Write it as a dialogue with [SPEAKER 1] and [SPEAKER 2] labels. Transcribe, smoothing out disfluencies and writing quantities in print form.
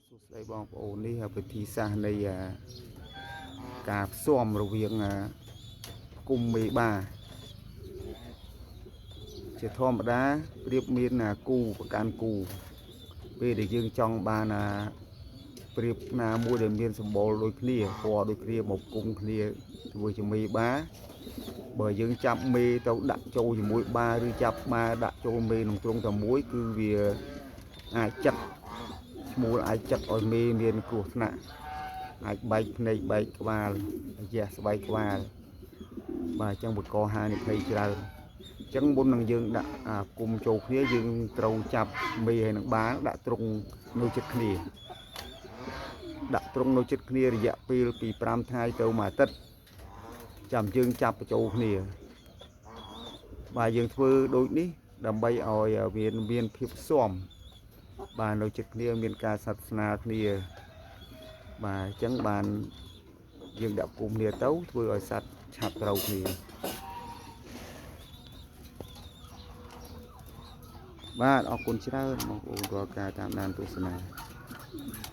[SPEAKER 1] សួស្តីបងប្អូននេះពិធីសាស្ត្រនៃការផ្សំរវាងគុំមេបាជាធម្មតាប្រៀបមានគូប្រកាន់គូពេលដែលយើងចង់បានប្រៀបណាមួយដែលមានសម្បុរដូចគ្នាពណ៌ដូចគ្នាមកគុំគ្នាធ្វើជាមេបាបើយើងចាប់មេទៅដាក់ចូលជាមួយបាឬចាប់បាដាក់ចូលមេក្នុងទ្រុងតែមួយគឺវាអាចចិត្តឈ្មោលអាចចិត្តឲ្យមេមានគ្រោះថ្នាក់អាចបែកភ្នែកបែកក្បាលអាយ៉ាស្បែកក្បាលបាទអញ្ចឹងបង្កហានិភ័យច្រើនអញ្ចឹងមុននឹងយើងដាក់អាគុំចូលគ្នាយើងត្រូវចាប់មេហើយនឹងបាដាក់ទ្រុងនៅជិតគ្នាដាក់ទ្រុងនៅជិតគ្នារយៈពេលពី5ថ្ងៃទៅមួយអាទិត្យចាំយើងចាប់បញ្ចូលគ្នាបាទយើងធ្វើដូចនេះដើម្បីឲ្យវាមានភាពស៊ាំបាទនៅជិតគ្នាមានការសាសនាគ្នាបាទអញ្ចឹងបានយើងដាក់គុំគ្នាទៅធ្វើឲ្យសត្វឆាប់ត្រូវគ្នាបាទអរគុណច្រើនបងប្អូនរាល់ការតាមដានទស្សនា។